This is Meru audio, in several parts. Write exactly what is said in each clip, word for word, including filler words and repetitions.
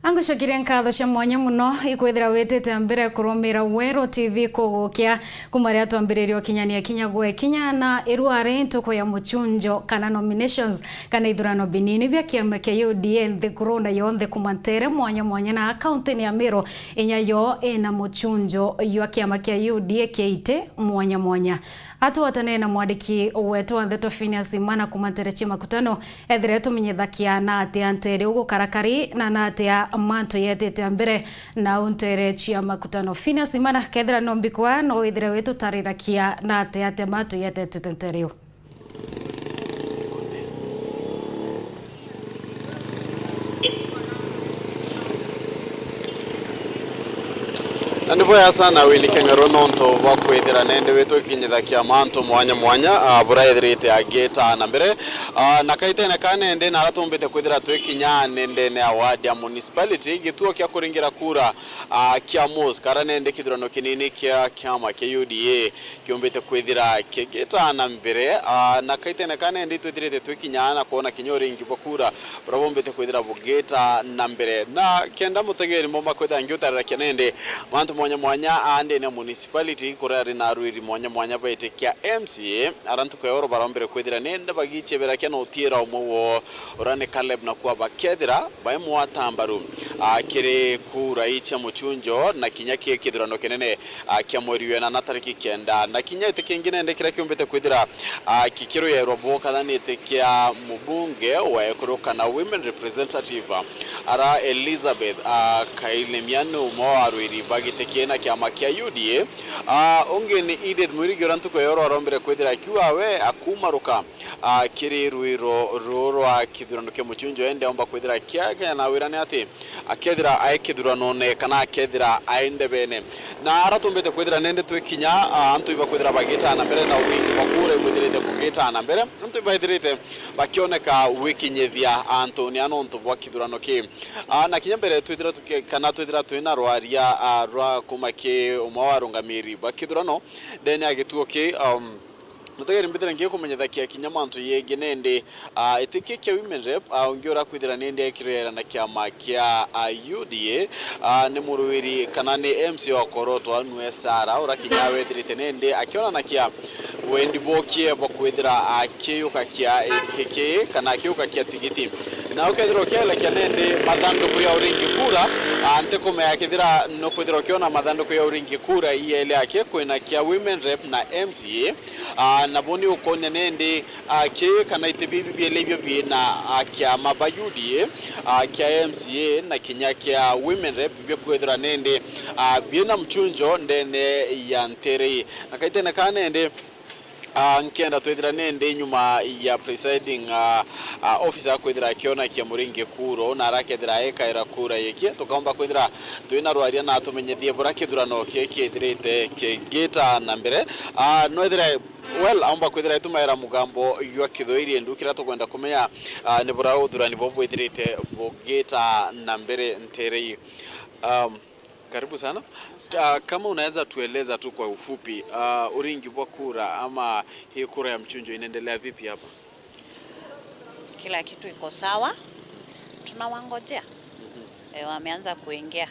Angucokeria nkatho cia mwanya mono ikwithira witite mbere kurumira Weru T V kugukia kuma riria twambiririe ukinyania kinya gwe kinya na irua ri ntuku ya muchunjo kana nominations kana ithurano binini bia kiama kia U D A nthigurune yonthe kuma ntere mwanya mwanya na kauntini ya Meru, inya yo ina muchunjo jwa kiama kia U D A kia iti mwanya mwanya. Atwatanene na mwandiki wetu wa ndeto Phineas Imana kuma ntere cia makutano, ethire tumenyithakia na atia ntere ugukarakari na na atia mantu yetete mbere na u ntere cia makutano. Phineas Imana, kethira no mbikwa, no withire witutarirakia na atia atia mantu yetete ntere u. Na ni bwega sana Winnie Keng'aro nontu bwa kwithira nende witwikinyithakia mantu mwanya mwanya, ah, buraithirite agita na mbere. Ah, na kaitene ka nende nara tumbite kwithira twikinya nendene ya ward ya municipality, gituo kia kuringira kura, ah, kia Mosque, ara nende kithurano kinini kia kiama kia U D A kiumbite kwithira kigita na mbere, ah, na kaitene ka nende itwithirite twikinya na kwona kinya uringi bwa kura buria bumbite kwithira bugita na mbere. Na kenda mutegeri mumba kwithira ngiutarirakia nende mantu mwanya mwanya aandene municipality, kuria ari na arwiri mwanya mwanya baitikia M C A, ara ntuku ya oro barombere kwithira nende bagicheberakia na utiira umwe wo uria ni Caleb, na kuba bakethira baimwata mbaru, ah, kiri kura ii cia muchunjo na kinya ki kithurano kinene, ah, kia mweri wena na tariki kenda. Na kinya iti kingi nende kiria kiumbite kwithira, ah, kikiruyerwa bukathanite kia mubunge wa ekuru kana women representative, ah, ara Elizabeth, ah, Kailemia ni umwe wa arwiri ba giti kii na kiama kia U D A. Ah, ungi ni Edith Mwirigi uria ntuku ya oro arombire kwithira akiuga we akumaruka, ah, kiri rwiro ruru rwa kithurano kia muchunjo, ende aumba kwithira kia, kia na wira ni ati akethira ai kithuranone kana akethira ai ndebene. Na ara tumbite kwithira nende twikinya, ah, antu iba kwithira bagita na mbere na uringi bwa kura ibwithirite kugita na mbere, antu ibaithirite bakioneka wikinyithia antu ni anontu bwa kithurano ki. Ah, na kinya mbere twithira tuki-, kana twithira twina rwaria, ah, rwa kuma ki umwe wa arungamiri ba kithurano ndene ya gituo ki, um, mutegeri mbithira ngikumenyithakia kinya mantu yengi nende, ah, itikia kia women rep, ah, ungi ura kwithira nende ekirira na kiama kia, ah, U D A, ah, ni murwiri kana ni M C A wa Korotwa nwe Sara, ura kinya wethirite nende akionanakia wendi bokie bwa kwithira akiukakia kiki kana akiukakia tigiti. Na ukethira ukielekia nende mathanduku ya uringi kura, ah, ntikumea kethira nukwithira ukiona mathanduku ya uringi kura iele aki kwina kia women rep na M C A. Ah, nabo ni ukonia nende, ah, ki kana iti bibi biele ibio bina, ah, kiama ba U D A, ah, kia M C A na kinya kia women rep bia kwithira nende, ah, bina mchunjo ndene ya ntere ii. Na kaitene ka nende, ah, nkenda twithira nende nyuma ya presiding, ah, ah, officer kwithira akiona kia muringi kuro na arakethira ekaira kura yiki, tukaomba kwithira twina rwaria na atumenyethie bura kithurano ki kithirite kigita na mbere. Ah, nwethire Well, aumba kwithira itumaira mugambo jwa Kithuiri, ndu kiria tukwenda kumenya, ah, ni bura uthurani bo bwithirite bugita na mbere ntere ii. Um, karibu sana. Ah, kama unaweza tueleza tu kwa ufupi, ah, uringi bwa kura ama hii kura ya mchunjo inaendelea vipi hapa? Kila kitu iko sawa, tunawangojea. Eh, wameanza kuingia.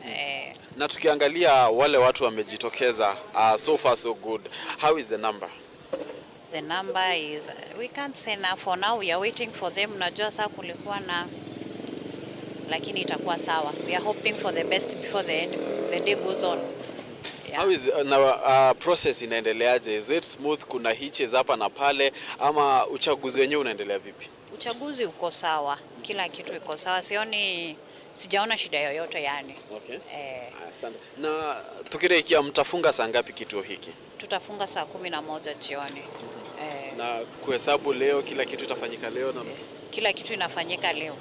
Eh. Na tukiangalia wale watu wamejitokeza, uh, so far so good. How is the number? The number is, we can't say now. For now, we are waiting for them. Najua saa kulikuwa na, lakini itakuwa sawa. We are hoping for the best before the end, the day goes on. Yeah. How is, uh, na, uh, process inaendeleaje? Is it smooth? Kuna hitches hapa na pale, ama uchaguzi wenyewe unaendelea vipi? Uchaguzi uko sawa, kila kitu iko sawa, sioni, sijaona shida yoyote yani. Okay. Eh. Asante. Na tukirikia, mtafunga saa ngapi kituo hiki? Tutafunga saa kumi na moja jioni. Eh. Na kuhesabu leo, kila kitu itafanyika leo na mtu? Kila kitu inafanyika leo.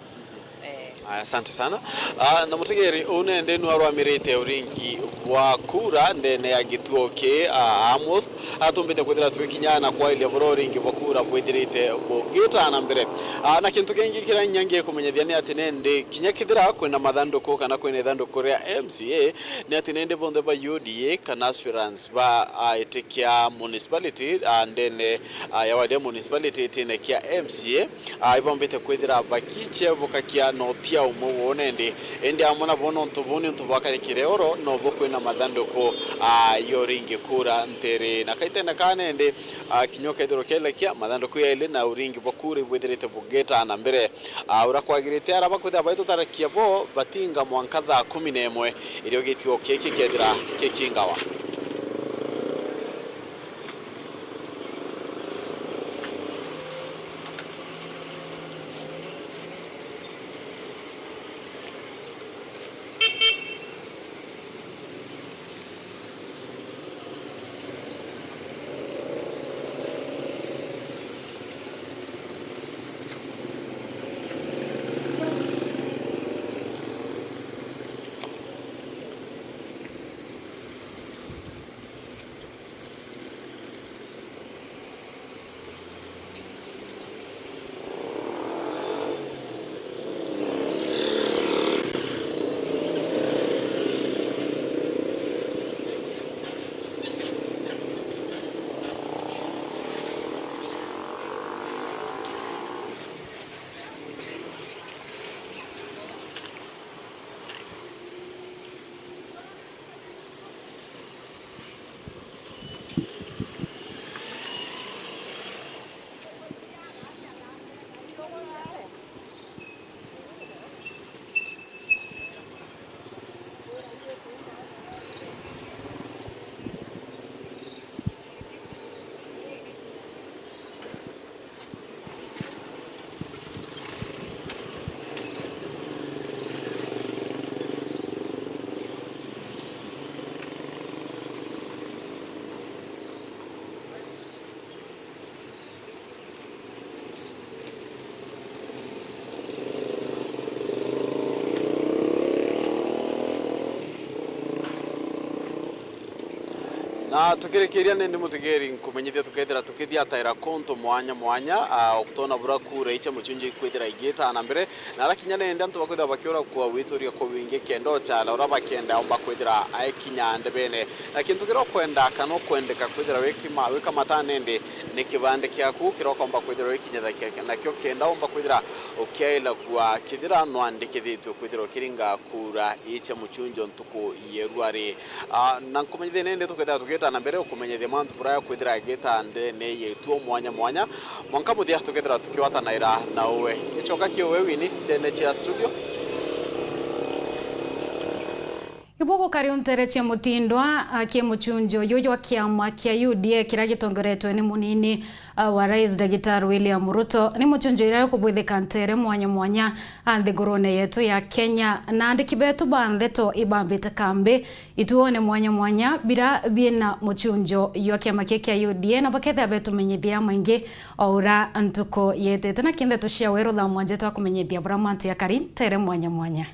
Eh. Aya, asante sana. Ah, na mutegeri, uu nende nu arwamirite uringi bwa kura ndene ya gituo ki, ah, Amos. Atumbite kwithira twikinya na kwairia bura uringi bwa kura bwithirite bugita na mbere. Ah, na kintu kingi kiria inya ngikumenyithia ni ati nende kinya kithira kwina mathanduku kana kwina ithanduku ria M C A, ni ati nende bonthe ba U D A kana aspirants ba, ah, iti kia municipality, ah, ndene, ah, ya ward ya municipality itine kia M C A, ah, ibombite kwithira bakiche bukakia na uthia ya umwe wonende. Indi amwe nabo nontu buu ni untu bwakarikire oro, nobo kwina mathanduku, ah, ya uringi kura ntere. Na kaitene ka nende, ah, kinya ukethirwa ukielekia, mathanduku yaili na uringi bwa kura ibwithirite bugitana mbere. Ah, uria kwagirite, ara bakwithira baitutarakia bo batinga mwanka thaa kumi na imwe, irio gituo kiki kethira kikingawa. Na tukirikiria, nindi mutigeri nkumenyithia tukethira tukithiataira kuntu mwanya mwanya, ah, uktona bura kura icia mucunjo ikwithira igitana mbere, na ara kinya nindi antu bakwithira bakiura kwa wituria kwa wingi kenda ochala ura bakenda omba kwithira aikinya ndebene. Na kintu kiria ukwenda kana ukwendeka kwithira wikima-, wikamata nindi ni kibande kiaku kiria ukomba kwithira wikinyithakia nakio kenda omba kwithira ukiaila kwa kithira nwandikithitue kwithira ukiringa kura icia mucunjo ntuku yerua ri. Ah, na nkumenyithia nindi tukethira tugitana mbere ukumenyithia mantu buraya kwithira agita ndene yetu mwanya mwanya. Mwanka muthia tukethira tukiwatanaira na uwe. Gicoka kio we wini ndene cia studio. Ibu gukari untere cia mutindwa, aki mucunjo yu jwa kiama kia U D A kiria gitongoretwe ni munini, ah, wa Rais Ndagitari William Ruto, ni mucunjo iria ukubwithika ntere mwanya mwanya, ah, nthigurune yetu ya Kenya. Na andiki betu ba ndeto ibambite kambi ituone mwanya mwanya bira biina mucunjo jwa kiama kia, kia U D A, na bakethira betumenyithia maingi o ura ntuku yetete. Na kindeto cia weru thaa mwanja twakumenyithia bura mantu jakari ntere mwanya mwanya.